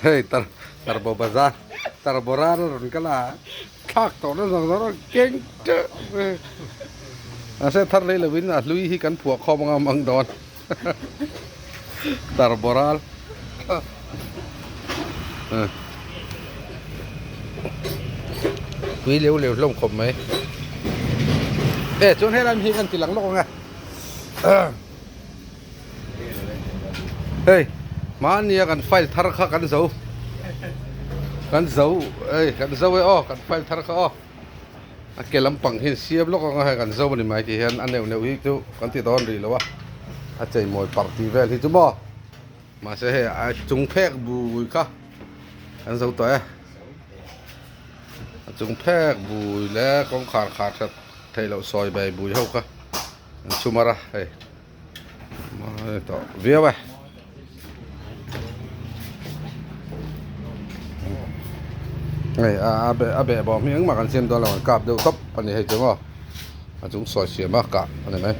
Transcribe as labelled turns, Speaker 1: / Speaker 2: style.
Speaker 1: Hei tar tarbo bazar tarbo ral a rawn kal a thlak tawh na zawng zawng a rawn keng teuh mai mahse thar lei lovin a hlui hi kan phuah khawm anga mang dawn tarbo ral pui leu leu hlawm khawp mai e chuan helai hi kan ti lang lawk ang e. Hei mahnia kan file thar kha kan zo kan zo hei kan zo e aw kan file thar kha aw a ke lampang hi an siam lawk ang a hei kan zo a ni mai tih hian a neuh neuh hi chu kan ti dawn rih lo a a cheimawi parh tih vel hi chu maw mahse hei a chung phek bui kha kan zo tawh e a chung phek bui leh kawngkhar khar that theih loh sawi bai bui ho kha. An chhum a hei mawi tawh viau e hei a a beh bawm hi engmah kan siam dawn lo an kap deuh tawp a ni hei chu maw a chung sawi siam a kah a ni mai.